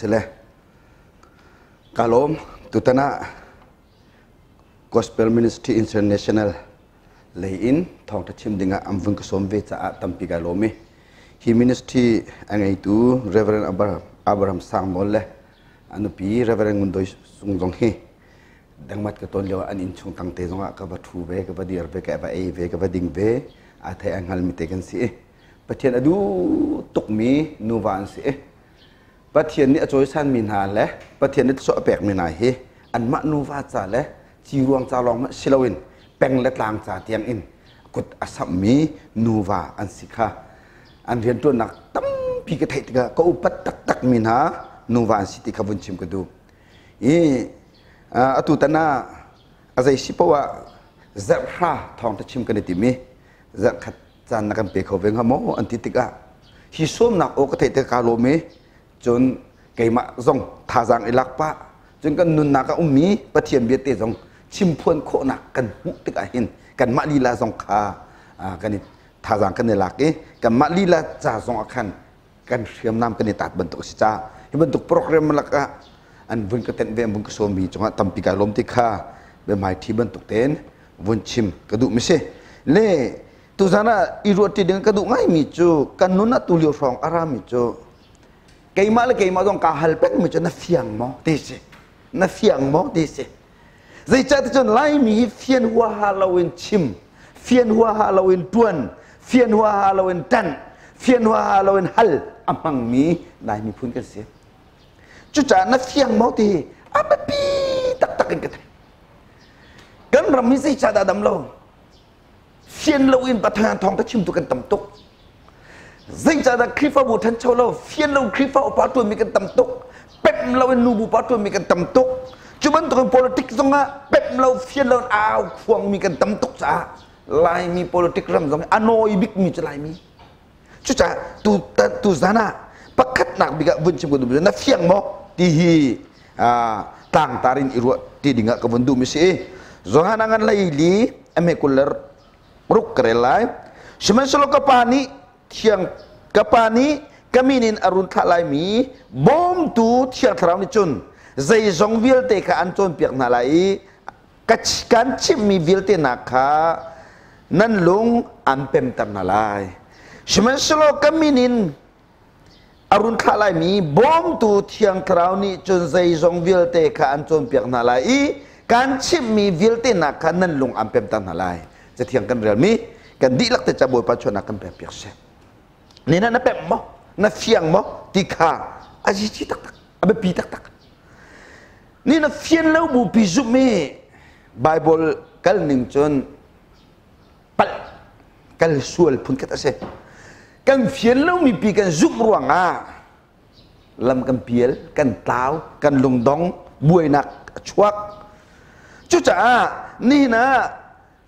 Si le ka lawm. Tutan ah Gospel Ministry International lei in thawngtha chim dingah an vun ka sawm ve caah tampi kai lawm i hi ministry a ngeitu Reverend Abraham Sangnawl le a nupi Reverend Ngun Doi Sung zong hi dangmat ka ton lio an inn chung tang te zongah ka va thu ve, ka va dir ve, ka va ei ve, ka va ding ve. A thei a hngalmi te kan si i Pathian a duh tukmi nuva an si i Pathian nih a cawisanmi hna le Pathian nih thluachuah a pekmi hna hi anmah nuva ca le ciruang ca lawng hmanh si loin peng le tlang ca tiang in kut a samhmi nuva an si kha an rianṭuannak tampi ka theih tikah ka upat taktakmi hna nuva an si ti kha vun chim ka duh. I atu tan ah a zei si paoh ah zarhra thawngṭha chim kan i tim i zarhkhat caan na kan pe kho ve hnga maw an ti tikah hi sawmnak aw ka theih tikah kaa lawm i cun keimah zong thazaang i lak pah, cun kan nunnak ah ummi Pathian bia te zong chimphuan khawhnak kan hmuh tikah hin kanmah lila zong kha kan i thazaang kan i lak i kanmah lila ca zong ah khan kan hriamnam kan i taat bantuk a si caah hi bantuk program lakah an vun ka tenh ve, an vun ka sawmmi cungah tampi kai lawm ti kha biahmaiṭhi bantuk tein vun chim ka duh mi si. Le tuzan ah i ruahṭi ding ka duh ngaimi cu kan nun ah tulio hrawng a rami cu keimah le keimah zong kaa hal pengmi cu na fiang maw ti si, na fiang maw ti si. Zeicah ti cun Laimi hi fian huaha loin chim, fian huaha loin ṭuan, fian huaha loin ṭanh, fian huaha loin hal a hmangmi Lai miphun kan si. Cucaah na fiang maw ti hi a biapi taktak in ka thei. Kan ram hi zeicah dah dam lo? Fian loin Pathian thawngṭha chimtu kan tam tuk. Zeicahdah Khrihfabu ṭhancho lo, fian lo Khrihfa upa ṭuanmi kan tam tuk, pemh loin nubu pa ṭuanmi kan tam tuk. Cu bantukin politics zongah pemh lo, fian lo au khuangmi kan tam tuk caah Laimi politic ram zong a nawi bikmi cu Laimi. Cucaah tu tu zan ah pakhatnak bik ah vun chim ka duh na fiang maw ti hi tlangtar in i ruah ti dingah ka vun duh mi si. Johan a ngan lei li a me kul le ruk ka rel lai. Sihmanhsehlaw ka pa nih thiang ka pa nih ka min in a run thlah laimi bawmtu Thiang Thlarau nih cun zeizong vialte kha an cawnpiak hna lai i kan chimhmi vialte hna kha nan lung an pemter hna lai. Sihmanhsehlaw ka min in a run thlah laimi bawmtu Thiang Thlarau nih cun zeizong vialte kha an cawnpiak hna lai i kan chimhmi vialte hna kha nan lung an pemter hna lai. Cathiang kan relmi kan dihlak te ca Bawipa chuahnak kan pek piak seh. Ni na pemh maw? Na fiang maw? Ti kha a zici taktak, a biapi taktak. Ni na fian lo bupi zumh i Bible kal ning cun palh kal sual phun khat a si. Kan fian lomi pi kan zumh ruangah lam kan pial, kan tlau, kan lungdong, buainak a chuak. Cucaah nihin ah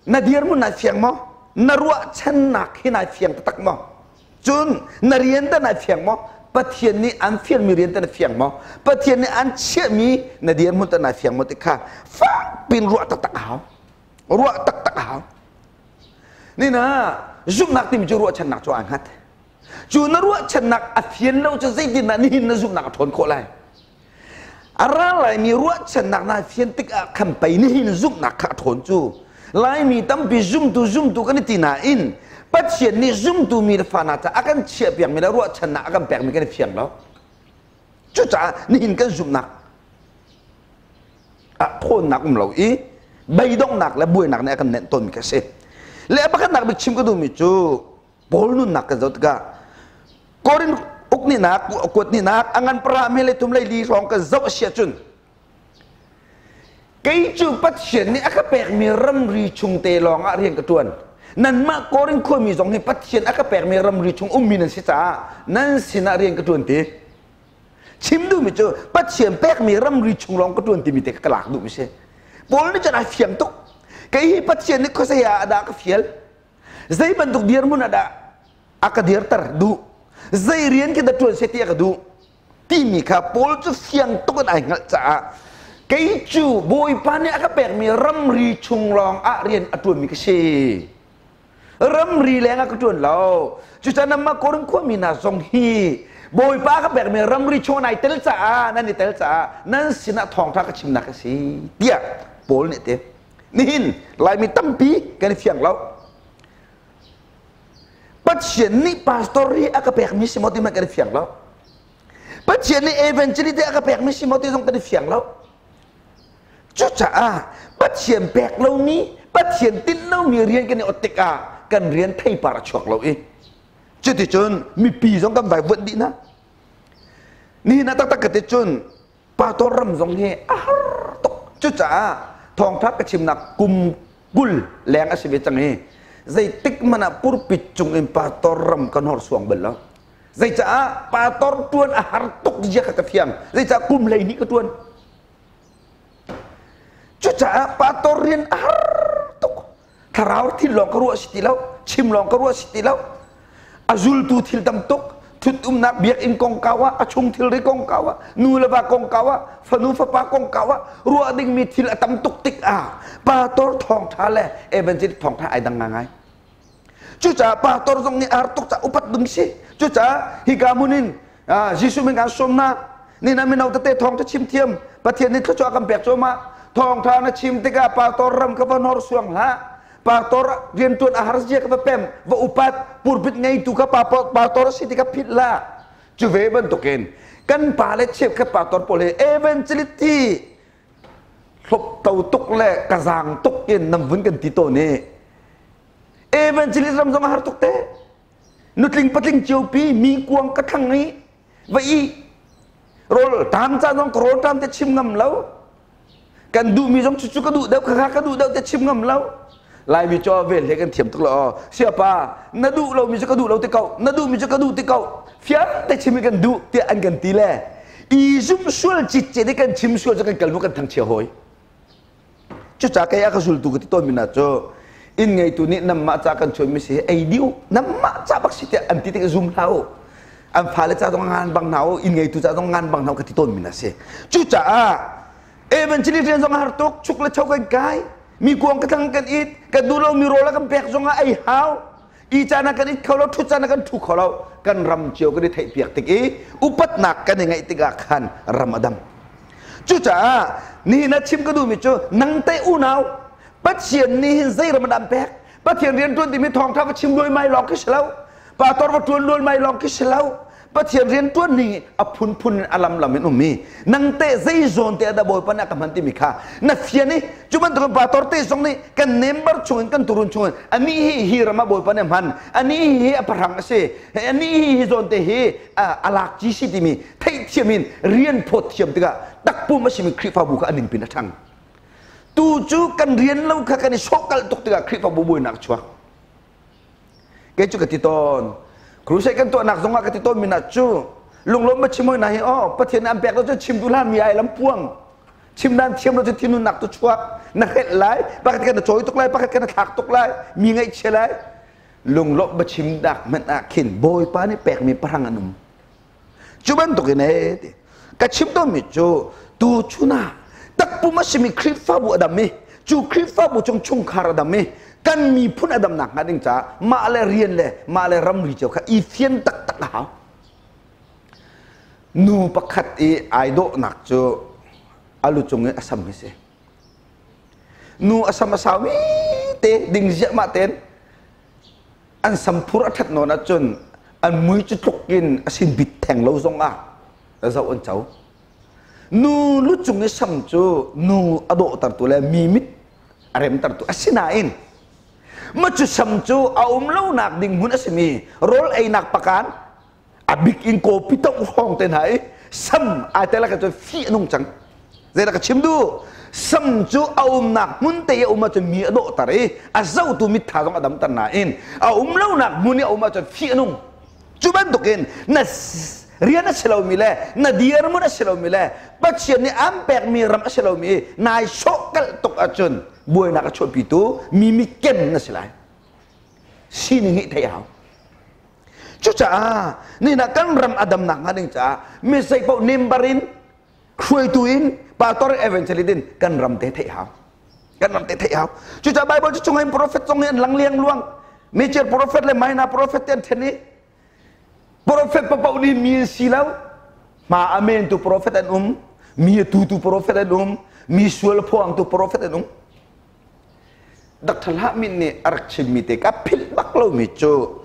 na dirhmun nai fiang maw? Na ruahchannak hi nai fiang taktak maw? Cun na rian tah nai fiang maw? Pathian nih an fialmi rian tah na fiang maw? Pathian nih an chiahmi na dirhmun tah nai fiang maw ti kha fak pin ruah taktak a hau. Ruah taktak a hau. Nina zumhnak timi cu ruahchannak cu aa hngat. Cu na ruahchannak a fian lo cu zeitindah nihin na zumhnak a ṭhawn khawh lai? A ra laimi ruahchannak na fian tikah khan pei nihin zumhnak kha a ṭhawn cu. Laimi tampi zumtu zumtu kan i ti nain Pathian nih zumtu mi le fa hna caah a kan chiahpiakmi le ruahchannak a kan pekmi kan i fiang lo. Cucaah nihin kan zumhnak ah ṭhawnnak um lo i beidonghnak le buainak nih a kan nenh tawnmi kha a si. Le a pakhatnak bik chim ka duhmi cu Paul nunnak kan zoh tikah Korin ukninak kuatninak a ngan para me le tum lei li hrawng kan zoh a si ahcun kei cu Pathian nih a ka pekmi ramri chung te lawng ah rian ka ṭuan. Nanmah Korin khuami zong hi Pathian a ka pekmi ramri chung ummi nan si caah nan sinah rian ka ṭuan ti. Chim duhmi cu Pathian pekmi ramri chung lawng ka ṭuan timi te ka lak duhmi si. Paul nih cun ai fiang tuk. Kei hi Pathian nih khuasei ah dah ka fial. Zei bantuk dirhmun ah dah a ka dirter duh? Zei rian khi dah ṭuan seh ti a ka duh? Timi kha Paul cu fiang tuk in ai hngalh caah kei cu Bawipa nih a ka pekmi ramri chung lawng ah rian a ṭuanmi ka si. Ramri leng ah ka ṭuan lo. Cucaah nanmah Korin khuami hna zong hi Bawipa ka pekmi ramri chung nai tel caah nan i tel caah nan sinah thawngṭha ka chimnak a si tiah Paul nih a ti. Nihin Laimi tampi kan i fiang lo. Pathian nih pastor hi a ka pekmi si maw ti hmanh kan i fiang lo. Pathian nih evangelist a ka pekmi si maw ti zong kan i fiang lo. Cucaah Pathian pek lomi, Pathian tinh lomi rian kan i ot tikah kan rian theipar a chuak lo i cuticun mipi zong kan vaivuanh dih hna. Nihin ah taktak ka ti cun pastor ram zong hi a har tuk. Cucaah thawngtha ka chimnak kum 20 leng a si ve cang i zeitik hmanh ah purpit cung in pastor ram kan horsuang bal lo. Zeicaah pastor tuan a har tuk zia kha ka fiang. Zeicah kum 12 ka tuan. Cucaah pastor rian a har tuk. Thlarau thil lawng ka ruah si ti lo, chim lawng ka ruah si ti lo. A zultu thil tam tuk, thut umnak biakinn kongkau ah, a chung thilri kongkau ah, nu le va kongkau ah, fanu fapa kongkau ah, ruah dingmi thil a tam tuk tikah pastor thawngtha le evangelist thawngtha ai dang ngai. Cucaah pastor zong nih a har tuk caah upat ding si. Cucaah hika hmun in Jesuh min kan sawm hna. Ni na mino tete thawng chim thiam. Pathian nih thluachuah kan pek cuahmah. Thawngtha na chim tikah pastor ram ka va nor suang hlah. Pastor riantuan a har zia ka va pem, va upat, pulpit ngeitu ka pastor si ti ka phit la. Cu ve bantukin kan pa le cheukhat pastor pawl hi evangelist hi hlop to tuk le ka zaang tuk in nam vun kan ti tawn i evangelist ram zong a har tuk te. Nutling patling ciopi mi kuang ka thlang i va i rawl tam ca zong ka rawl tam te chim ngam lo. Kan duhmi zong cucu ka duh deuh khakha ka duh deuh te chim ngam lo. Laimi cu vel he kan thiam tuk lo. Siapa na duh lomi cu ka duh lo ti ko, na duhmi cu ka duh ti ko. Fiang te chim i kan duh tiah an kan ti le i zum sual citcet i kan chim sual cu kan kal mu kan thangchia hawi. Cucaah kei a ka zultu ka ti tawnmi hna cu inn ngeitu nih nanmah ca kan chuanmi si ei dih u nanmah ca bak si tiah an ti tik zum hlah u an fale ca zong ngan bang hna u inn ngeitu ca zong ngan bang hna u ka ti tawnmi hna si. Cucaah evangelist rian zong a har tuk chuk le cho kan kai mi kuang ka tlang kan it kan duh lomi rawl a kan pek zong ah ei hau i caan ah kan it kho lo ṭhut caan ah kan ṭhu kho lo kan ram cio kan i theihpiak tik i upatnak kan i ngeih tikah khan ram a dam. Cucaah nihin ah chim ka duhmi cu nang te unau Pathian nih hin zei ram a dam pek? Pathian rian ṭuan timi thawngṭha va chim luaimai lawng khi si lo, pastor va ṭuan luaimai lawng khi si lo. Pathian rian ṭuan ning a phunphun in a lamlam in um i nang teh zei zawn te ah dah Bawipa nih a ka hman timi kha na fian i cu bantukin pastor te zong nih kan member chungin kan turun chungin anih hi hi ram ah Bawipa nih a hman, anih hi a pahrang a si, anih hi hi zawn te hi a lak ci si timi theihthiam in rian phawt thiam tikah takpum a simi Khrihfabu kha a ningpin a ṭhang. Tu cu kan rian lo kha kan i sawhkalh tuk tikah Khrihfabu buainak a chuak. Kei cu ka ti tawn. Crusade kan tuahnak zongah ka ti tawn mi na cu lunglawm ma chim hoi na hi oh Pathian an pek lo cu chim tu hlah mi ai lam puang. Chim dan thiam lo cu thinunnak tu chuak na hrelh lai pakhat kan na cawi tuk lai pakhat kan na thlak tuk lai mi ngaihchia lai lunglawmh ba chim dak hmanh ah khin Bawipa nih pekmi pahrang an um. Cu bantukin ee ti ka chim tawnmi cu tu chun ah takpum a simi Khrihfabu a dam i cu Khrihfabu chung chungkhar a dam i kan miphun a damnak hnga ding caah mah le rian le mah le ramri cio kha i fian taktak a hau. Nu pakhat i ai dawhnak cu a lu cung i a sam hi si. Nu a sam a saumi te ding ziahmah tein an samphur a ṭhat nawn ahcun an mui cu tluk in a sin bit theng lo zong ah zoh an co. Nu lu cung i sam cu nu a dawhtertu le mi mit a remtertu asinain ma cu sam cu a um lonak ding hmun a simi rawl einak pakan a bik in kawpi to hrawng te hna i sam ai tel ka cu fi a nung cang. Zeidah ka chim duh? Sam cu a umnak hmun te i a um ahcun mi a dawhter i a zohtu mittha zong a damter nain a um lonak hmun i a um ahcun fih a nung. Cu bantukin na rian a si lomi le na dirhmun a si lomi le Pathian nih an pekmi ram a si lomi nai sawhkalh tuk ahcun buainak a chuahpitu mi mitkem na si lai. Sining hi theih a hau. Cucaah nihin ah kan ram a damnak hnga ding caah mi zei paoh member in hruaitu in pastor evangelist in kan ram te theih hau kan ram te theih hau. Cucaah Bible cu chung in prophet zong hi an lang liang luang major prophet le minor prophet te an then i. Prophet papaoh nih mi an si lo. Hma a mentu prophet an um, mi a tutu prophet an um, mi sual phuangtu prophet an um. Dr. Hlah Min nih a rak chimmi te ka philh bak lomi cu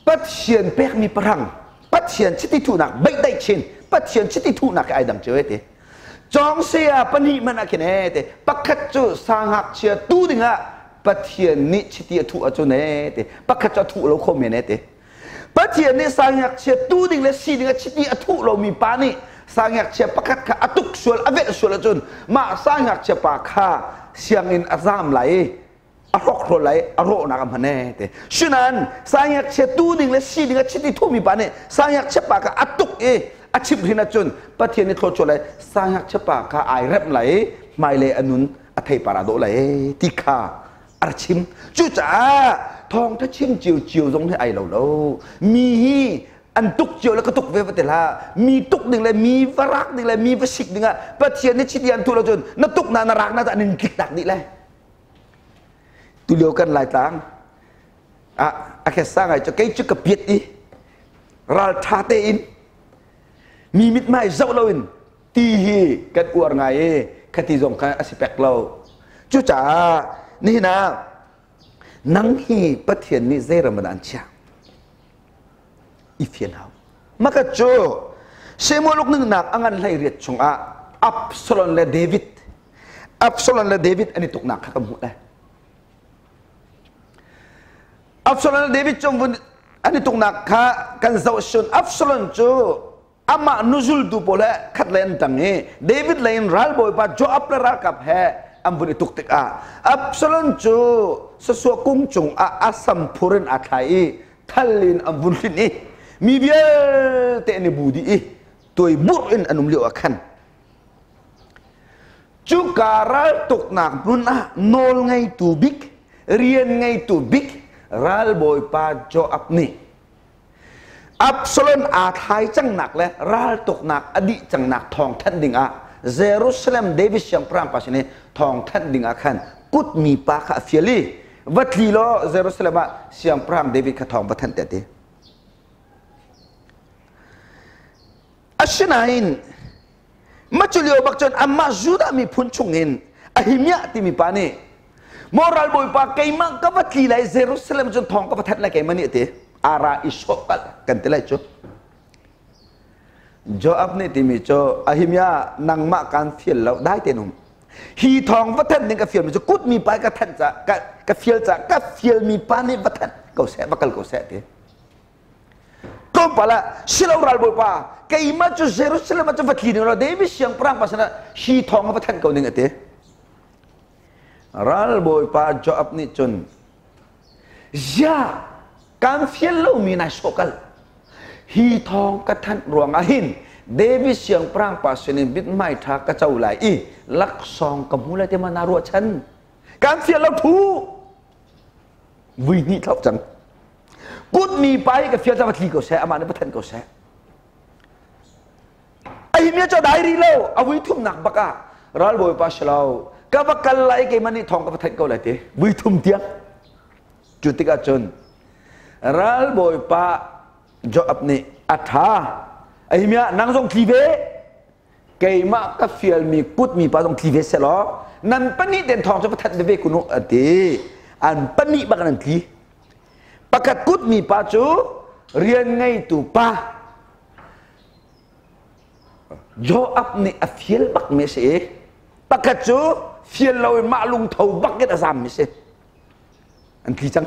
Pathian pekmi pahrang, Pathian chiti thuhnak beihdaih chin, Pathian chiti thuhnak hi ai dang cio te. Cawng saya pahnih hmanh ah khin e te pakhat cu sangngakchia tu dingah Pathian nih chiti a thuh ahcun e te pakhat cu a thuh lo kho men e te. Pathian nih sangngakchia tu ding le si ding ah chiti a thuh lomi pa nih sangngakchia pakhat kha a tuk sual a velh sual ahcun mah sangngakchia pa kha sianginn a zaam lai i a hrokhrol lai a rawhnak a hman e te. Sinain sangngakchia tu ding le si ding a chiti thuhmi pa nih sangngakchia pa kha a tuk i a chimhhrin ahcun Pathian nih thluachuah lai sangngakchia pa kha ai remh lai i hmailei a nun a theipar aa dawh lai ti kha a chim. Cucaah thawngtha chim cio cio zong hi ai lo lo. Mi hi an tuk cio le ka tuk ve va ti hlah. Mi tuk ding le mi va rak ding le mi va sik ding ah Pathian nih chiti an thuh lo cun na tuk na na rak na an in tlik tak dih lai. Tulio kan Laitlang ah a khesa ngai cu kei cu ka piat i ral tha tein mi mithmai zoh loin ti hi kan uar ngai i khati zong kha a si pek lo. Cucaah nihin ah nang hi Pathian nih zei ram ah an chiah i fian hau. Maka cu Samuel ukningnak a ngan hlei riat chungah Absalom le David Absalom le David an i tuknak kha kan hmuh lai. Absalom le David cu an i tuknak kha kan zoh sun. Absalom cu amah nuzultu pawl he khat lei an ṭang i David lei in ralbawipa Joab le ralkap he an vun i tuk tikah Absalom cu sasua kung cungah a samphur in aa thlai i thal in an vun hlinh i mi vialte an i bu dih i tuaiburh in an um lio ah khan cuka raltuknak hmun ah nawl ngeitu bik rian ngeitu bik ralbawipa Joab nih Absalom aa thlai cangnak le raltuknak a dih cangnak thawngthanh dingah Jerusalem David siangpahrang pa sin i thawngthanh dingah khan kutmi pa kha a fial i va tli law Jerusalem ah siangpahrang David kha thawng va thanh te a ti. Asinain mah cu lio bak cun amah Judah miphun chungin Ahimiah timi pa nih maw ralbawipa keimah ka va tli lai Jerusalem cun thawng ka va thanh lai keimah nih a ti. Ara i sawh kan ti lai cu. Joab nih timi cu Ahimiah nangmah kaan fial lo dai tein um. Hi thawng va thanh ding ka fialmi cu kutmi pa ka thanh ca ka fial ca ka fialmi pa nih va thanh ko seh va kal ko seh ti. Tlawmpal ah silo ralbawipa keimah cu Jerusalem ah cu va tli ding lo David siangpahrang pa sinah hi thawng va thanh ko ning a ti. Ralbawipa Joab nih cun ziah kan fial lomi nai sawh kal hi thawng ka thanh ruangah hin David siangpahrang pa sinin mithmai ṭha ka co lai i laksawng ka hmu lai ti ma naa ruahchan kan fial lo thu vui hnih thlauh cang kutmi pa hi ka fial cang tli ko seh amah nih pathan ko seh a hi mi cu dai rih lo a vui thumnak bak ah ralbawi pa si lo ka va kal lai keimah nih thawng ka va theih ko lai ti vui thum tiang cu tikah cun ralbawipa Joab nih a ṭha a hi mi ah nang zong tli ve keimah ka fialmi kutmi pa zong tli ve selaw nan pahnih ten thawng cu va thanh veve kun u a ti. An pahnih bak an tli. Pakhat kutmi pa cu rian ngeitu pa Joab nih a fial bak mi a si i pakhat cu fial lo in mah lungtho bak in a zam mi si. An tli cang.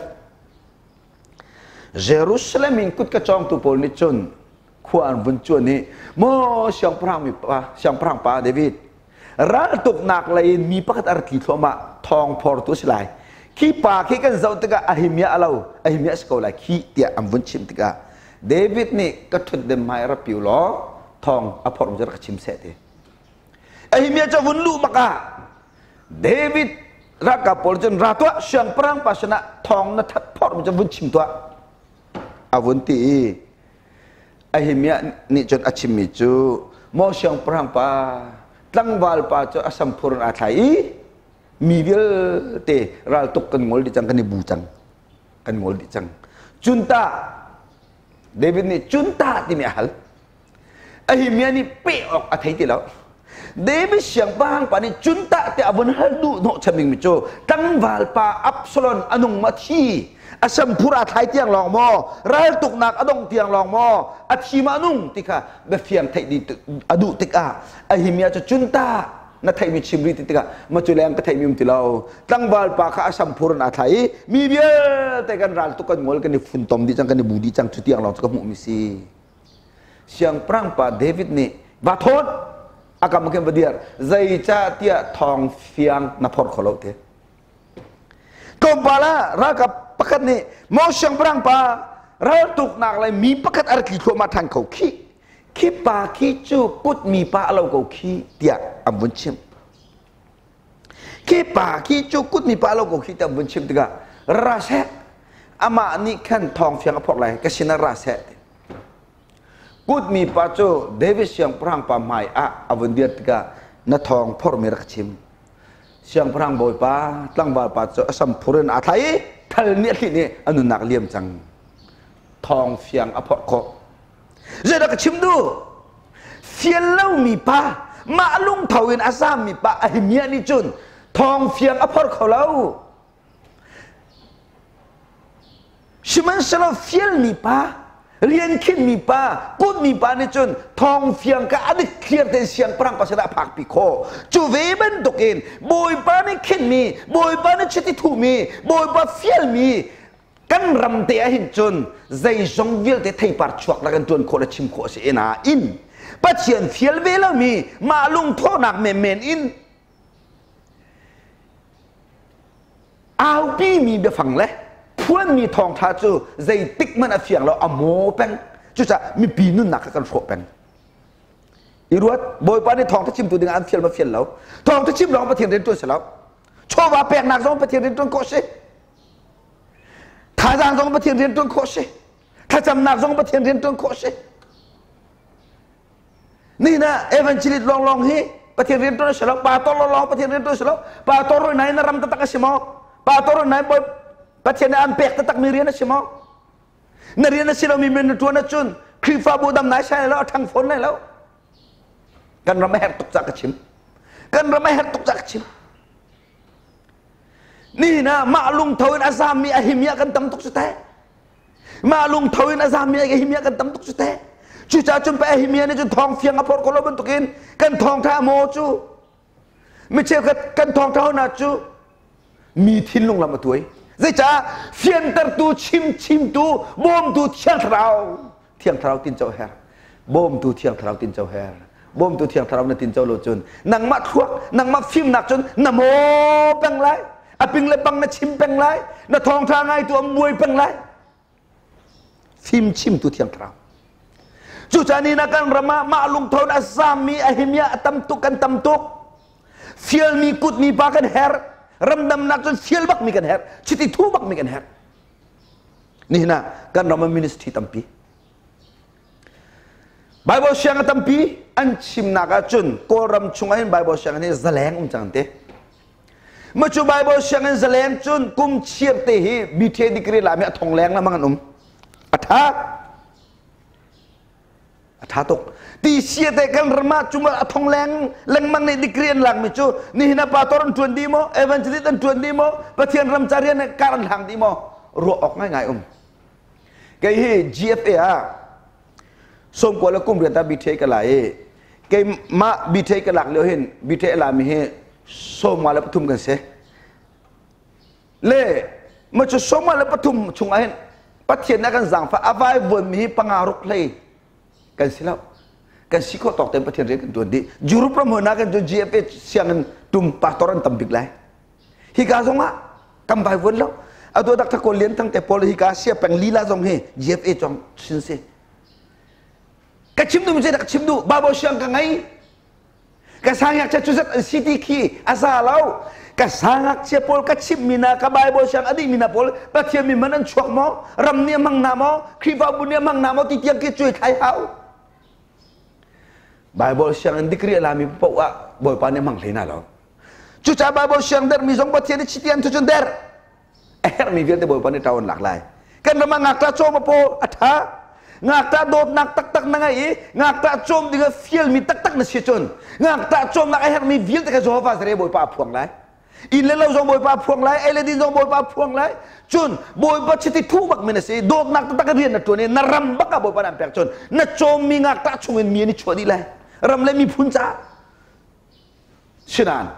Jerusalem in kut ka cawngtu pawl nih cun khua an vun cuan i maw siangpahrang mi pa siangpahrang pa David raltuknak lei in mi pakhat a ra tli thluahmah thawng phortu a si lai. Khi pa khi kan zoh tikah a himia a lo a himia a si ko lai khi tiah an vun chimh tikah David nih ka ṭhut dem hmai ra piu law thawng a phorh cu rak chim seh ti. A himia cu vun luh bak ah David ralkap pawl cun ra tuah siangpahrang pa sinah thawng na that phorh cu vun chim tuah a vun ti i Ahimiah nih cun a chimmi cu maw siangpahrang pa tlangval pa cu a samphur in aa thlai i mi vialte raltuk kan ngol dih cang kan i bu cang kan ngol dih cang cun tah. David nih cun tah timi a hal. Ahimia nih peh awk a thei ti lo. David siangpahrang pa nih cun tah tiah a vun hal duh hnawhchan dingmi cu tlangval pa Absalom a nung ma thi a samphur aa thlai tiang lawng maw raltuknak a dong tiang lawng maw a thi ma nung ti kha biafiang theih dih a duh tikah Ahimia cu cun tah na theihmi chim rih ti tikah ma cu leng ka theihmi um ti lo tlangval pa kha a samphur in aa thlai i mi vialte kan ral tuk kan ngol kan i funtom dih cang kan i bu dih cang cu tiang lawng cu ka hmuhmi si. Siangpahrang pa David nih va thawn a kam khin va dir zeicahtiah thawng fiang na phor kho lo ti. Tlawmpal ah ralkap pakhat nih maw siangpahrang pa raltuknak le mi pakhat a ra tli thluahmah ṭhan kho khi khi pa khi cu kut mi pa a lo ko khi tiah an vun chimh. Khi pa khi cu kut mi pa a lo ko khi tiah an vun chimh tikah ra seh amah nih khan thawng fiang a phorh lai ka sinah ra seh. Kutmi pa cu David siangpahrang pa hmai ah a vun dir tikah na thawng phorhmi rak chim. Siangpahrang bawipa tlangval pa cu a sam phur in aa thlai i thal nih a hlinh i a nunnak liam cang. Thawng fiang a phorh khawh. Zeidah ka chim duh? Fial lomi pa, mah lungtho in a zaammi pa Ahimiah nih cun thawng fiang a phor kho lo. Sihmanhsehlaw fialmi pa, rian khinhmi pa, kutmi pa nih cun thawngfiang kha a dikthliar tein siangpahrang pa sinah a phakpi khawh. Cu ve bantukin Bawipa nih khinhmi, Bawipa nih chiti thuhmi, Bawipa fialmi kan ram te ah hin cun zeizong vialte theipar chuak la kan ṭuan khawh le chim khawh a si nain Pathian fial ve lomi mah lungthawhnak menmen in Aupimi biafang le phuanmi thawngṭha cu zeitik hmanh a fiang lo, a maw peng. Cucaah mipi nunnak kha kan hrawh peng. I ruat, Bawipa nih thawngṭha chimtu dingah an fial ma fial lo. Thawngṭha chim lawng Pathian rian ṭuan si lo. Chawva peknak zong Pathian rian ṭuan khawh si. Thazaang zong Pathian rian ṭuan khawh si. Thlacamnak zong Pathian rian ṭuan khawh si. Nihin ah evangelist lawnglawng hi Pathian rian ṭuan a si lo. Pastor lawnglawng Pathian rian ṭuan a si lo. Pastor roi nai na ram taktak a si maw? Pastor roi nai bawi Pathian nih an pek taktak mi rian a si maw? Na rian a si lomi min na ṭuan ahcun Khrihfabu dam nai sai lo, a ṭhang fawn lai lo. Kan ram a herh tuk ca ka chim. Kan ram a herh tuk ca ka chim. Nihin ah mah lungtho in a zaammi a himia kan tam tuk cu teh. Mah lungtho in a zaammi a himia kan tam tuk cu teh. Cucaah cun pa Ahimia nih cun thawng fiang a phorh ko lo bantukin kan thawngṭha maw cu mi cheukhat kan thawngṭha hona cu mi thinlung lam a tuai. Zeicah fiantertu chimchimtu bawmtu Thiang Thlarau Thiang Thlarau tinco her bawmtu Thiang Thlarau tinco her bawmtu Thiang Thlarau na tinco lo cun nangmah thluak nangmah fimnak cun na maw peng lai a ping le pang na chim peng lai na thawngṭha ngaitu an buai peng lai fimchimtu Thiang Thlarau cucaah ni na kan ram ah mah lungtho in a zaammi a himia a tam tuk kan tam tuk fialmi kutmi pa kan herh ramdamnak cun fial bakmi kan herh chiti thu bakmi kan herh Nihin ah kan ram ah ministry tampi. Bible siang a tampi an chimnak ahcun Kawlram chung ah hin Bible sianginn hi zaleng um cang te. Ma cu Bible sianginn zaleng cun kum chiar te hi BTA degree lami a thong leng lamang an um. A tha. A ṭha tuk. Ti sia te kan ram ah cuma a thong leng lengmang nih degree an lakmi cu nihin ah pastor an ṭuan dih maw? Evangelist an ṭuan dih maw? Pathian ram ca rian kar an hlang dih maw? Ruah awk ngaingai um. Kei hi GFA ah sawmkua le kum riat ah BTA ka la i keimah BTA ka lak lio hin BTA lami hi 53 kan si. Le ma cu 43 chung ah hin Pathian nih a kan zaangfah a vaivuanmi hi panga ruk hlei kan si lo. Kan si khawh tawk tein Pathian rian kan tuan dih. Europe ram hna kan cu GFA sianginn tum pastor an tam bik lai. Hika zong ah kan vaivuan lo. Atu Dr. Kawl Lian Thang te pawl hika sia peng lila zong hi GFA cong sin si. Ka chim duh mi ka chim duh Bible siang ka ngei. Ka sangngakchia cu zat an si ti khi a za lo. Ka sangngakchia pawl ka chimhmi hna, ka Bible siang a dihmi hna pawl Pathian mi man an chuak maw? Ram nih a hmang hna maw? Khrihfabu nih a hmang hna maw? Ti tiang khi cuai thlai hau. Bible siang in degree a lami paoh ah Bawipa nih a hmang hlei hna lo. Cucaah Bible siang dermi zong Pathian nih chiti an thu cun der. A herhmi vialte Bawipa nih ṭau an lak lai. Kan ram ah ngakṭah cawm a paw a ṭha. Ngakṭah dawtnak taktak na ngei i ngakṭah cawm ding ah fialmi taktak na si cun ngakṭah cawmnak a herhmi vialte kha Jehovah Jireh Bawipa a phuang lai. Inn le lo zong Bawipa a phuang lai, ei le din zong Bawipa a phuang lai. Cun Bawipa chiti thu bak mi na si, dawtnak taktak in rian na ṭuan i na ram bak ah Bawipa na pek cun na cawmmi ngakṭah chungin mi an i chuah dih lai. Ram le miphun caah. Sinain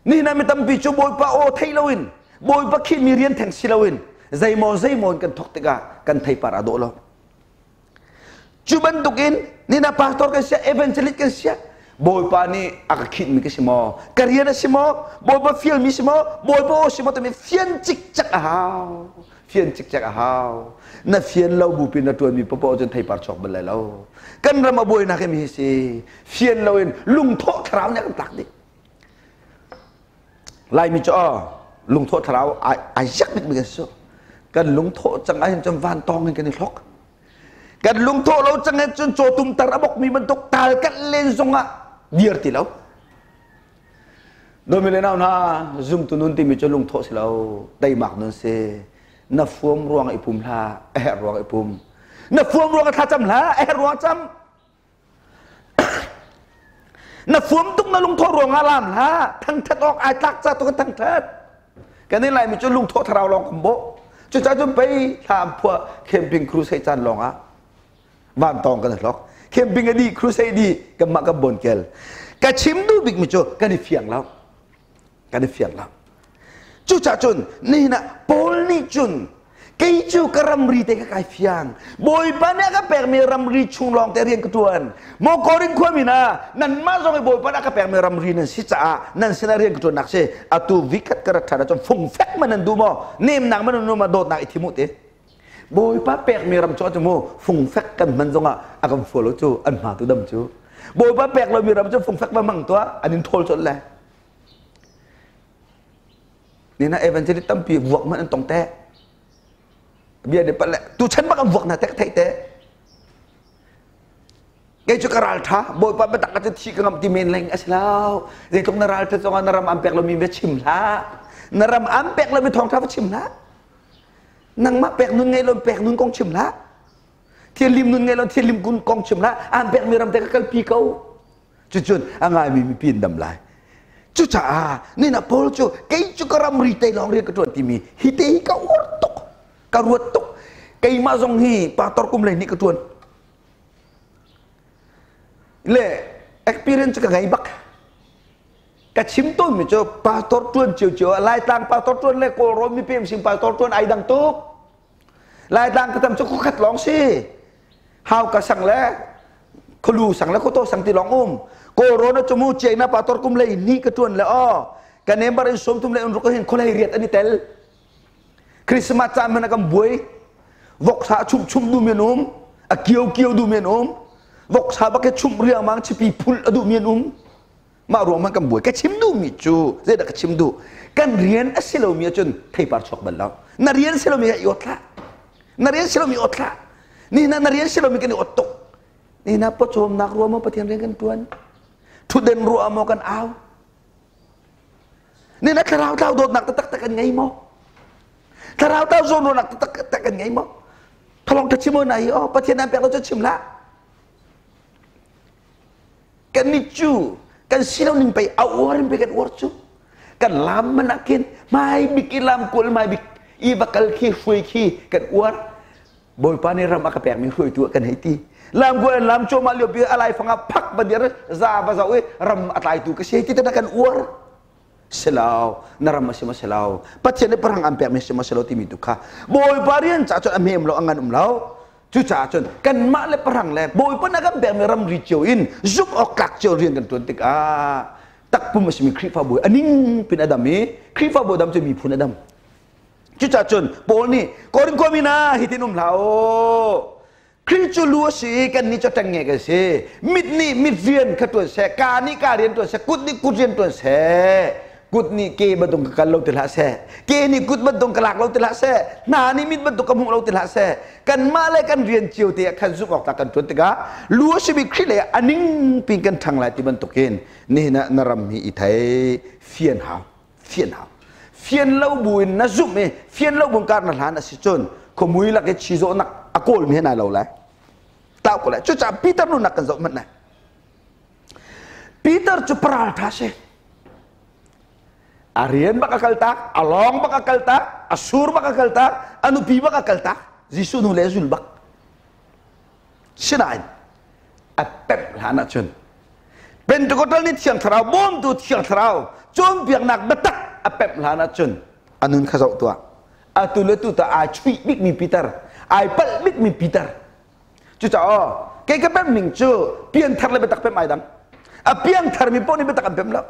nihin ah mi tampi cu Bawipa aw theih loin Bawipa khihmi rian theng si loin zeimaw zeimaw in kan thawk tikah kan theipar a dawh lo. Cu bantukin nihin ah pastor kan siah evangelist kan siah Bawipa nih a ka khinhmi ka si maw? Ka rian a si maw? Bawipa fialmi si maw? Bawipa aw si maw timi fian cikcek a hau. Fian cikcek a hau. Na fian lo bupi na ṭuanmi paoh cun theipar chuak bal lai lo. Kan ram a buainak hi mi hi si. Fian loin lungthawh thlarau nih a kan tlak dih. Laimi cu aw lungthawh thlarau ai ziak bikmi kan si. Kan lungthawh cang ahhin cun vantawng in kan i hlok. Kan lungthawh lo cang ahhin cun cawtum tar a bokmi bantuk tal kan len zongah dir ti lo. Dawmi le nau hna, zumtu nun timi cu lungthawh si lo, teimak nun si. Na fuam ruang i pum hlah, a herh ruang i pum. Na fuam ruang thlacam hlah, a herh ruang cam. Na fuam tuk na lungthawh ruang ah laam hlah, thangthat awk ai tlak ca tu kan thangthat. Kan i Laimi cu lungthawh thlarau lawng kan bawh. Cucaah cun pei thla an phuah camping crusade caan lawng ah vantawng kan i hlok. Camping a dih, crusade dih, kanmah kan bon kel. Ka chim duh bikmi cu kan i fiang lo. Kan i fiang lo. Cucaah cun nihin ah Paul nih cun kei cu ka ramri te ka kai fiang. Bawipa nih a ka pekmi ramri chung lawng te rian ka tuan. Maw Korin khuami hna, nanmah zong i Bawipa nih a ka pekmi ramri nan si caah nan sinah rian ka tuannak si. Atu vikhat ka rat ṭhan ahcun fungfek man nan duh maw? Nemnak man nan duh maw? Dawtnak i thim u ti. Bawipa pekmi ram cu cu mu fungfek kan hman zongah a kan fual lo cu an hma tu dam cu. Bawipa pek lomi ram cu fungfek va hmang tuah an in ṭhawl colh le. Nina evangelist tampi vuak man an tong te. Bia ne pale tu chan bak an vuak na te ka theih te. Kei cu ka ral tha Bawipa biatak ka thi ka ngam ti men leng a si lo. Zeitluk na ral that zongah na ram an pek lomi va chim hlah. Na ram an pek lomi thawngtha va chim hlah. Nangmah pek nun ngei lo pek nun kong chim hlah. Thianlim nun ngei lo thianlim kun kong chim hlah. An pekmi ram te ka kalpi ko. Cucun a ngaimi mipi an dam lai. Cucaah nina Paul cu kei cu ka ramri te lawng rian ka ṭuan timi hi te hi ka uar tuk. Ka ruat tuk. Keimah zong hi pastor kum lei nih ka ṭuan. Le experience ka ngei bak. Ka chim tawnmi cu pastor ṭuan ciocio ah Laitlang pastor ṭuan le Kawlrawn mipem sing pastor ṭuan ai dang tuk. Laitlang ka tam cu khuakhat lawng si. Hauka sang le khualu sang le khuataw sang ti lawng um. Kawlrawn ah cu mu China pastor kum lei ni ka ṭuan le aw ka nembar in 30 le unruk hin khualei riat an i tel. Christmas caan hmanh ah kan buai. Voksa chumh chumh duhmi an um. A kio kio duhmi an um. Voksa bak he chumh riangmang chipi phulh a duhmi an um. Mah ruang hmanh kan buai. Ka chim duhmi cu zeidah ka chim duh? Kan rian a si lomi ahcun theipar chuak bal lo. Na rian si lomi i ot hlah. Na rian si lomi ot hlah. Nihin ah na rian si lomi kan i ot tuk. Nihin ah pawcawmnak ruah maw Pathian rian kan tuan? Thutden ruah maw kan au? Nihin ah thlarau tlau dawtnak taktak kan ngei maw? Thlarau tlau zawnruahnak taktak kan ngei maw? Thalong tha chim na hi oh Pathian an pek lo cu chim hlah. Kan nih cu kan si lo ning pei a uar in pei kan uar cu. Kan lam man ah khin hmai bik i lam kual hmai bik i va kal khi hruai khi kan uar. Bawipa nih ram a ka pekmi hruaitu ah kan hei ti. Lam kual lam cuahmah lio pi a laifang ah phak va dir za va zoh i ram a tlaitu ka si ti te kan uar. Silo, na ram a si maw silo, Pathian nih parang an pekmi si maw silo timi tu kha Bawipa rian caah cun a hmem lo a ngan um lo. Cucaah cun kanmah le parang le Bawipa nih a kan pekmi ramri cio in zumh awk tlak cio rian kan ṭuan tikah takpum a simi Khrihfabu a ning pin a dam i Khrihfabu a dam cu miphun a dam. Cucaah cun Paul nih Korin khuami hna hitin um hlah u. Khrih cu lu a si i kannih cu ṭengnge kan si. Mit nih mit rian kha ṭuan seh, kaa nih kaa rian ṭuan seh, kut nih kut rian ṭuan seh. Kut nih ke bantuk ka kal lo ti hlah seh, ke nih kut bantuk ka lak lo ti hlah seh, hna nih mit bantuk ka hmuh lo ti hlah seh. Kanmah le kan rian cio te ah khan zumh awk tlak kan ṭuan tikah lu a simi Khrih lei ah a ning pin kan ṭhang lai ti bantukin nihin ah na ram hi i thei fian hau, fian hau. Fian lo buin na zumh i fian lo buin kar na hlan a si cun Khuamui lak i chizawhnak a kawlmi he nai lo lai. Tlau ko lai. Cucaah Peter nunnak kan zoh hmanh lai. Peter cu paral ṭha si. A rian bak a kal tak, a lawng bak a kal tak, a sur bak a kal tak, a nupi bak a kal tak. Jesuh nu le zul bak. Sinain a pemh hlan ahcun Pentecostal nih Thiang Thlarau bawmtu Thiang Thlarau cawnpiaknak biatak a pemh hlan ahcun a nun kha zoh tuah. Atu le tu ta ai chuih bikmi Peter, ai palh bikmi Peter. Cucaah kei ka pemh ning cu pianthar le biatak pemh ai dang. A piangthar mi paoh nih biatak an pemh lo.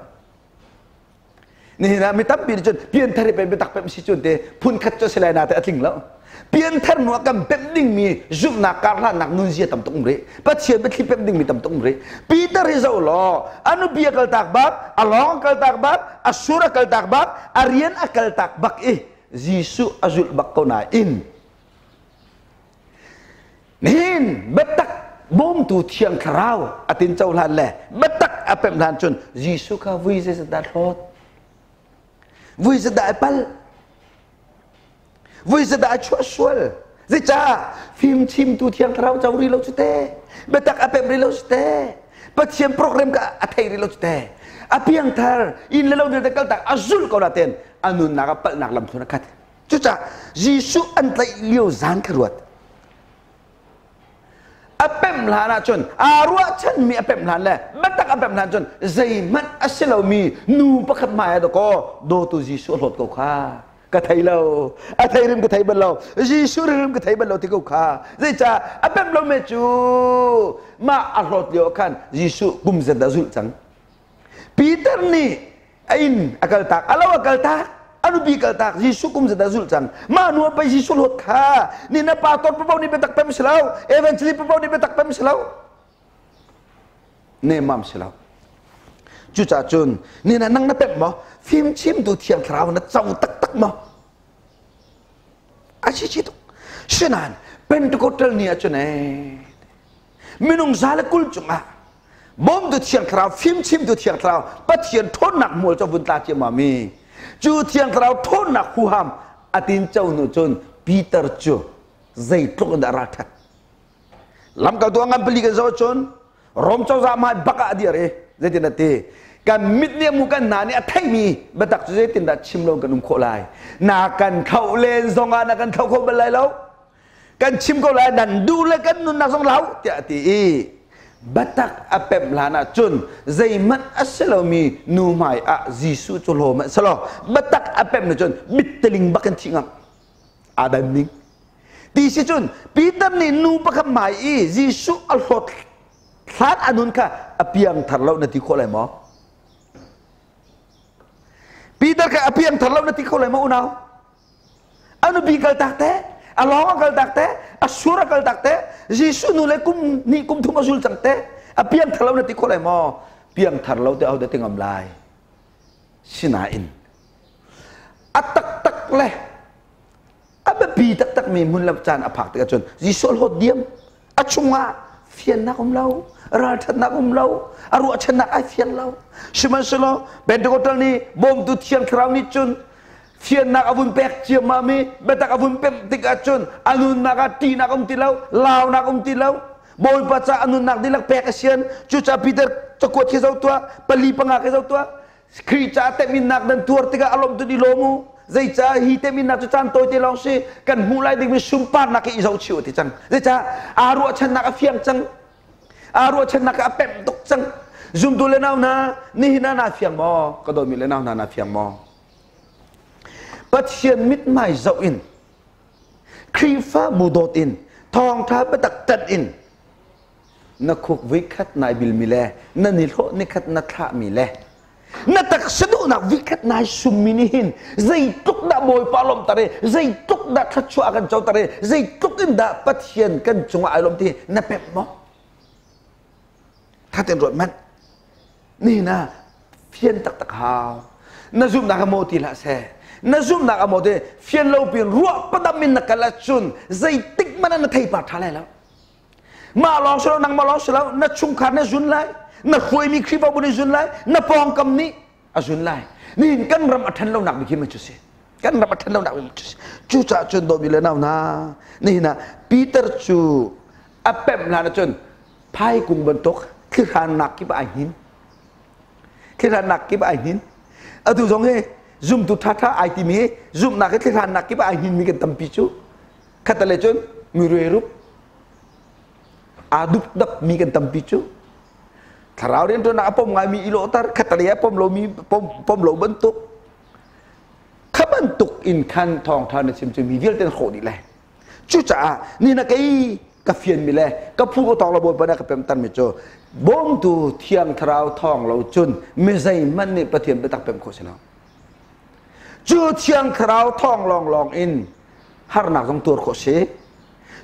Nihin ah mi tampi nih cun pianthar hi pei biatak pemh si cun te phunkhat cu a si lai na te a tling lo. Pianthar hnu ah kan pemh dingmi zumhnak karhlannak nunzia tam tuk um rih. Pathian biathli pemh dingmi tam tuk um rih. Peter hi zoh law a nupi a kaltak bak, a lawng a kaltak bak, a sur a kaltak bak, a rian a kaltak bak i Jesuh a zulh bak ko nain Nihin biatak bawmtu Thiang Thlarau a tin cohlan le biatak a pemh hlan cun Jesuh kha vui zeizat dah hlawt? Vui zeizat dah ai pal? Vui zeizat dah ai chuah sual? Zeicah fimchimtu Thiang Thlarau co rih lo cu te? Biatak a pemh rih lo cu te? Pathian program ka a thei rih lo cu te? A piangthar inn le lo vialte kaltak a zulh ko nain a nunnak ah palhnak lamthlun a khat. Cucaah Jesuh an tlaih lio zan kha ruat. A pemh hlan ahcun aa ruahchanmi a pemh hlan le biatak a pemh hlan cun zeihmanh a si lomi nu pakhat hmai ah dakaw dawtu Jesuh a hlawt ko kha. Ka thei lo. A thei rim ka thei bal lo. Jesuh rim ka thei bal lo ti ko kha. Zeicah a pemh lo me cu mah a hlawt lio khan Jesuh kum zat dah zulh cang. Peter nih a inn a kaltak, a lo a kaltak, a nupi kaltak, Jesuh kum zat ah zulh cang. Mah nu pei Jesuh hlawt kha ni na pa tor papo nih biatak pem si lo, evangelist papo nih biatak pem si lo. Nemam si lo. Cucaah cun ni na nang na pem maw? Fimchimtu Thiang Thlarau na co taktak maw? A si chi tuk. Sinain Pentecostal ni ahcun ee minung 120 cungah bawmtu Thiang Thlarau, fimchimtu Thiang Thlarau, Pathian ṭhawnnak hmual cu vun tla ciammam i cu Thiang Thlarau ṭhawnnak huham a tinco hnu cun Peter cu zeitluk in dah ralṭhat. Lamkaltu a ngan pali kan zoh cun Rom cozah hmai bak ah a dir i zeitin a ti kan mit nih a hmu kan hna nih a theimi biatak cu zeitindah chim lo kan um khawh lai na kan thlauh len zongah na kan thlauh kho bal lai lo kan chim ko lai nan duh le kan nunnak zong lau tiah a ti i biatak a pemh hlan ah cun zeihmanh a si lomi nu hmai ah Jesuh cu hlawm hmanh selaw biatak a pemh na cun mitteling bak in thih ngam aa dan ning ti si cun Peter nih nu pakhat hmai i Jesuh a hlawt hlan a nun kha a piang thar lo na ti khawh lai maw Peter kha a piang thar lo na ti kho lai maw unau A nupi kaltak te, a lawng a kaltak te, a sur a kaltak te, Jesuh nu le kum hnih kum thum a zul cang te, a piangthar lo na ti kho lai maw? Piangthar lo te ahodah ti ngam lai? Sinain a taktak le a biapi taktak mi hmun le caan a phak tikah cun Jesuh hlawt diam a chungah fiannak um lo ralṭhatnak um lo a ruahchannak ai fiang lo sihmanhsehlaw Pentecostal nih bawmtu thiang thlarau nih cun fiannak a vun pek ciammam i biatak a vun pemh tikah cun a nunnak ah ṭihnak um ti lo launak um ti lo Bawipa ca a nunnak dihlak pek a sian cucaah Peter cakuat khi zoh tuah pali panga khi zoh tuah Khrih caah teminnak nan tuar tikah a lawmh tu i lawm u zeicah hi teminnak cu caan tawite lawng si kan hmuh lai dingmi sunparnak hi i zohchih u ti cang zeicah aa ruahchannak a fiang cang aa ruahchannak a pemh tuk cang zumtu le nau hna nihin ah naa fiang maw ka dawtmi le nau hna naa fiang maw Pathian mithmai zoh in Khrihfabu dawt in thawngṭha biatak ṭanh in na khuk voikhat nai bilmi le na nihlawh nikhat na thlahmi le na taksa duhnak vikhat nai summi nih hin zeitluk dah Bawipa lawmhter i zeitluk dah thluachuah a kan coter i zeitluk in dah Pathian kan cungah ai lawm ti na pemh maw? Tha tein ruat hmanh. Nihin ah fian taktak hau. Na zumhnak a maw ti hlah seh. Na zumhnak a maw ti fian lo pin ruah padam in na kal ahcun zeitik hmanh ah na theipar ṭha lai lo. Mah lawng si lo, nangmah lawng si lo, na chungkhar nih a zun lai, na hruaimi Khrihfabu nih zun lai, na pawngkam nih a zun lai. Nihin kan ram a ṭhan lonak bik hi mei cu si. Kan ram a ṭhan lonak cucaah cun dawmi le nau hna, nihin ah Peter cu a pemh hlan ahcun phaikung bantuk thlihrannak kip ah ai hnin. Thlihrannak kip ah ai hnin. Atu zong hi zumtu ṭhaṭha ai timi hi zumhnak hi thlihrannak kip ah ai hninmi kan tampi cu. Khattelei cun mi ruairup aa dupdap mi kan tampi cu. Thlarau rianṭuannak a pom ngaimi i lawhter, khattelei a pom lomi pom lo bantuk. Kha bantuk in khan thawngṭha na chim cu mi vialte na hrawh dih lai. Cucaah ni na kei ka fianmi le ka phu ka tawng lo Bawipa nih a ka pemhtermi cu bawmtu Thiang Thlarau thawng lo cun mi zeihmanh nih Pathian biatak pemh khawh si lo. Cu Thiang Thlarau thawng lawnglawng in harnak zong tuar khawh si.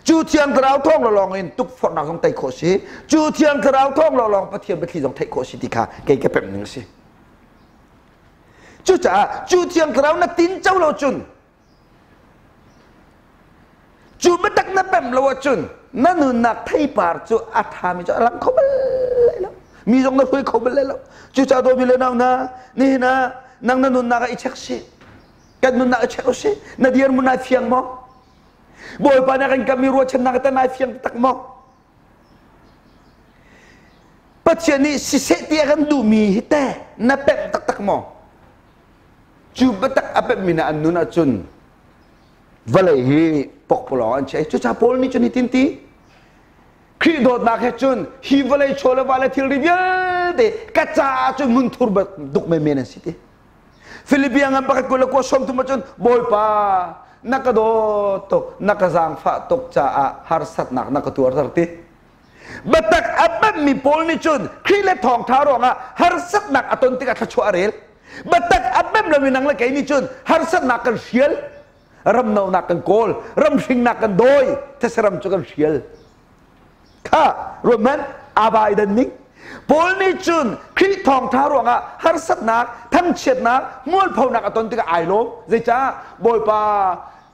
Cu Thiang Thlarau thawng lawnglawng in tukforhnak zong tei khawh si. Cu Thiang Thlarau thawng lawnglawng Pathian biathli zong theih khawh si ti kha kei ka pemh ning a si. Cucaah cu Thiang Thlarau na tinco lo cun cu biatak na pemh lo ahcun na nunnak theipar cu a ṭhami cu a lang kho bal lai lo. Mi zong na hruai kho bal lai lo. Cucaah dawmi le nau hna, nihin ah nang na nunnak ah i check sih. Kan nunnak i check usih. Na dirhmun ai fiang maw? Bawipa nih a kan kammi ruahchannak tan ai fiang taktak maw? Pathian nih siseh ti a kan duhmi hi teh na pemh taktak maw? Cu biatak a pemhmi na an nun ahcun vawlei hi pokpalawng an si. Cucaah Paul nih cun hitin ti, Khrih dawtnak he cun hi vawlei chaw le va le thilri vialte ka caah cun hmunthur duk menmen an si ti. Philippi ngan pakhat 29 30 ahcun Bawipa na ka dawt tuk na ka zaangfah tuk caah harsatnak na ka tuarter ti. Biatak a pemmi Paul nih cun Khrih le thawngṭha ruangah harsatnak a ton tikah thluachuah a rel. Biatak a pem lomi nang le kei nih cun harsatnak kan hrial, ramnonak kan kawl, ramhringnak kan dawi, thesaram cu kan hrial. Kha ruat hmanh aa bai dan ning. Paul nih cun Khrih thawngṭha ruangah harsatnak, thangchiatnak, mualphonak a ton tikah ai lawm. Zeicah? Bawipa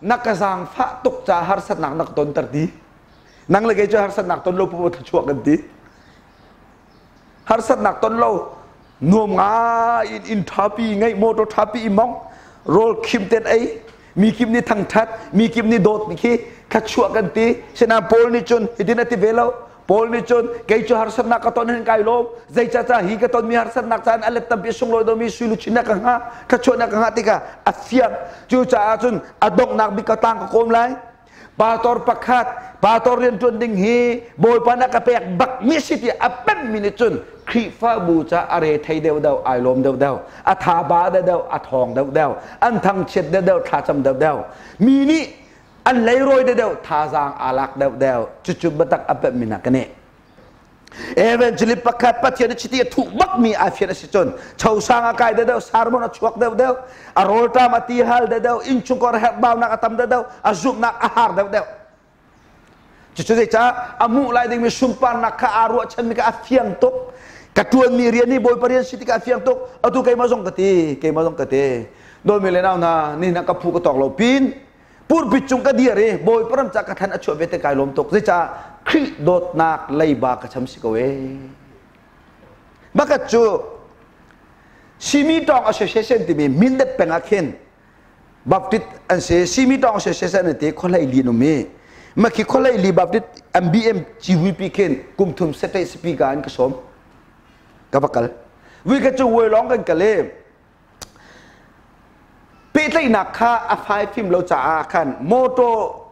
na ka zaangfah tuk caah harsatnak na ka tonter ti. Nang le kei cu harsatnak ton lo pupa thluachuah kan ti. Harsatnak ton lo nuam ngai in inn ṭhapi ngeih motor ṭhapi i mong rawl khim ten ei mi kip nih thangṭhat mi kip nih dawt mi khi thluachuah kan ti. Sinain Paul nih cun hitin a ti ve lo. Paul nih cun kei cu harsatnak ka ton hin kai lawm zeicahcah hi ka tonmi harsatnak caan a let tampi sunglawi domi sui luchin na ka hngah thluachuah na ka hngah tikah a fiang. Cucaah cun a donghnak bik ka tlang ka kawm lai. Pastor pakhat pastor rianṭuan ding hi Bawipa na ka pek bak mi si ti a pemmi nih cun Khrihfabu ca a re thei deuh deuh ai lawm deuh deuh a tha ba deuh deuh a thawng deuh deuh an thangchiat deuh deuh thlacam deuh deuh mi nih an leirawi deuh deuh thazaang aa lak deuh deuh cucu biatak a pemmi hna kan i Evangelist pakhat Pathian a chiti a thuh bakmi ai fian a si cun chosang a kai deuh sermon a chuak deuh deuh a rawlṭam a tihal deuh deuh innchungkhar herhbaunak a tam deuh deuh a zumhnak a har deuh deuh cucu zeicah a hmuh lai dingmi sunparnak kha aa ruahchanmi kha a fiang tuk ka ṭuanmi rian hi Bawipa rian si tikah a fiang tuk atu keimah zong ka ti keimah zong ka ti dawmi le nau hna nihin ah ka phu ka tawk lo pin Purpit cung ka dir i Bawipa ram ca ka than a chuah ve te kai lawm tuk. Zeicah Khrih dawtnak leiba ka cham si ko ee. Bakat cu Simi Tawng Association timi Mindat peng ah khin Baptist an si Simi Tawng Association an ti khuahlei li an um i makhi khuahlei li Baptist MBM GVP khin kum thum state speaker an ka sawm ka va kal vui ka cu woi lawng kan kal i Pehtlaihnak kha a fai fim lo caah khan motor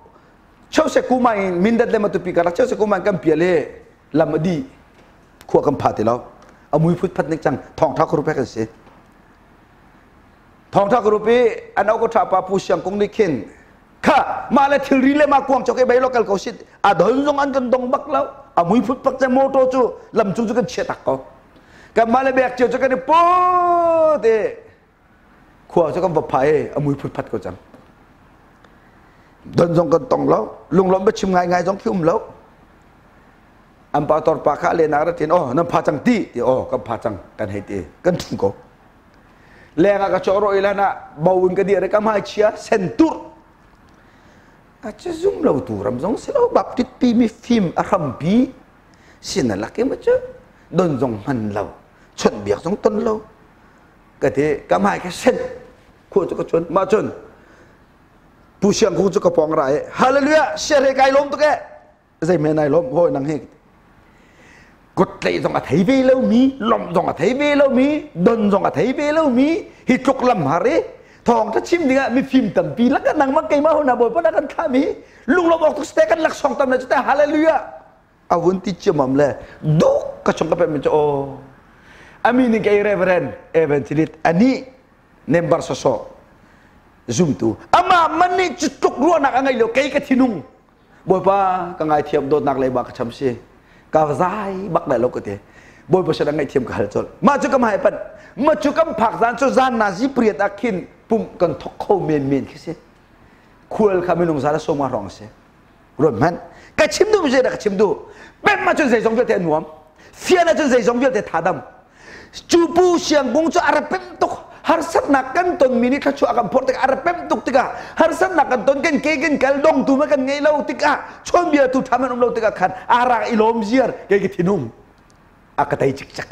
Chose kuma in Mindat le Matupi karlak Chose kuma in kan pial i lam a dih khua kan pha ti lo a mui phut phat nik cang thawngtha group he kan si thawngtha group i an au ko tha pa pu siang kung nih khin kha mah le thilri le mah kuang chok i bei local ko sit a don zong an kan dong bak lo a mui phut pak cang motor cu lam cung cu kan chia tak ko kan mah le bek cio cu kan i put i khua cu kan va phai i a mui phut phat ko cang don zong kan tong lo lunglawm biachim ngai ngai zong khi um lo an pa tor pa kha le na ra tin oh nan pha cang ti ti oh kan pha cang kan hei ti kan thum ko leng ah ka chawh ro i lan ah bo in ka dir i ka hmai chia sen tur a cu zum lo tu ram zong si lo baptist pi mi fim a hrampi sin a lak i ma cu don zong hman lo chawnh biak zong ton lo ka ti ka hmai ka sen khua cu ka chun mah cun. Pu Siang Kung cu ka pawng ra i hallelujah siahle kai lawm tuk e zei men ai lawm hawi nang hi kut tlaih zong a thei ve lomi lawmh zong a thei ve lomi don zong a thei ve lomi hi tluk lam har i thawng tha chim dingah mifim tampi lak nangmah keimah hona bawipa na kan thlahmi lunglawm awk tuk ste kan laksawng tam le cu te hallelujah a vun ti ciamam le duk ka chung ka pem cu aw ami ning kei reverend evangelist ani member soso zumtu ama man nih cu tluk ruahnak a ngei lo kei ka thinung bawipa ka ngaithiam dawtnak le ba ka cham si ka zai bak lai lo ka ti bawipa sin a ngaihthiam ka hal colh mah cu ka hmai pan ma cu kan phak zan cu zan na zi priat ah khin pumh kan thok kho men men khi si khual kha minung za le sawma hrawng si ruat hmanh ka chim duh zei dah ka chim duh pemh ahcun zeizong vialte a nuam fian ahcun zeizong vialte tha dam cu pu siangkung cu a ra pemh tuk harsatnak kan tonmi nih thluachuah kan phorh tikah a ra pemh tuk tikah harsatnak kan ton kan ke kan kal dongtu ma kan ngei lo tikah chawnbia tu ṭha man um lo tikah khan a rak i lawm ziar kei ka thinung a ka tei cikcek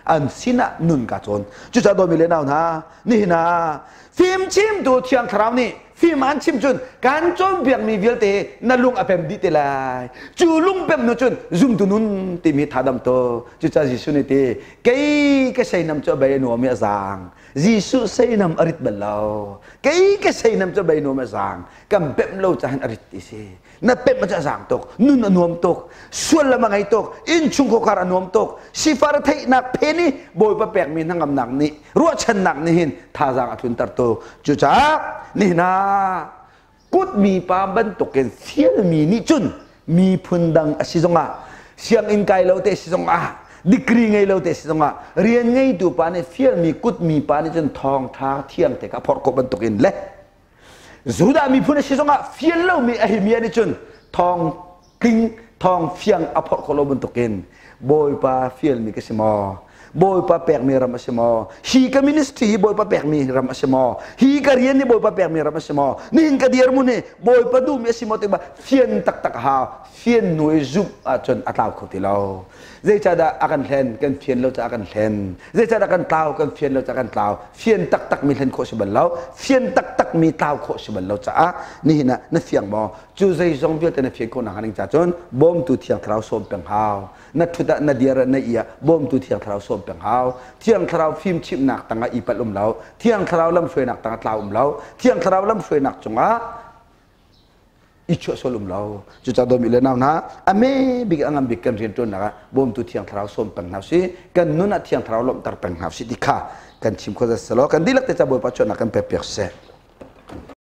an sinah nun ka cawn cucaah dawmi le nau hna nihin ah fimchimtu thiang thlarau nih fim an chim cun kan cawnpiakmi vialte na lung a pem dih te lai cu lung pem nu cun zumtu nun timi thadam to cucaah Jesuh nih ti kei ka seinam cu a bei a nuam i a zaang Jesuh seinam a rit bal lo kei ka seinam cu a bei nuam a zaang kan pemh lo cahan a rit ti si na pemh a zaang tuk nun a nuam tuk sual lam a ngei tuk innchung khawkar a nuam tuk sifar theihnak phen i bawipa pekmi hnangamnak nih ruahchannak nih hin thazaang a tlunter tu cucaah nihin ah kutmi pa bantukin fialmi nih cun miphun dang a si zongah sianginn kai lo te si zongah degree ngei lo te si zongah rian ngeitu pa nih fialmi kutmi pa nih cun thawngtha thiang te kha phorh khawh bantukin le Judah miphun a si zongah fial lomi a himi nih cun thawng tling thawng fiang a phorh khawh lo bantukin Bawipa fialmi ka si maw? Bawipa pekmi ram a si maw? Hi ka ministry hi Bawipa pekmi ram a si maw? Hi ka rian hi Bawipa pekmi ram a si maw? Nihin ka dirhmun hi Bawipa duhmi a si maw tikah fian taktak hau. Fian nu i zumh ahcun a tlau kho ti lo. Zeicahdah a kan hlen? Kan fian lo caah a kan hlen. Zeicahdah kan tlau? Kan fian lo caah kan tlau. Fian taktakmi hlen khawh si bal lo. Fian taktakmi tlau khawh si bal lo caah nihin ah na fiang maw? Cu zeizong vialte na fian khawh nakhnga ding caah cun bawmtu Thiang Thlarau sawm peng hau. Na ṭhut ah na dir ah na i ah bawmtu Thiang Thlarau sawm peng hau. Thiang Thlarau fimchimhnak tangah i palh um lo. Thiang Thlarau lamhruainak tangah tlau um lo. Thiang Thlarau lamhruainak cungah i chuah sual um lo cucaah dawmi le nau hna a me bik a ngam bik kan rian ṭuannak ah bawmtu thiang thlarau sawm peng hna si kan nun ah thiang thlarau lawmhter peng hna si ti kha kan chim kho selaw kan dihlak te ca bawipa chuahnak kan pek piak seh.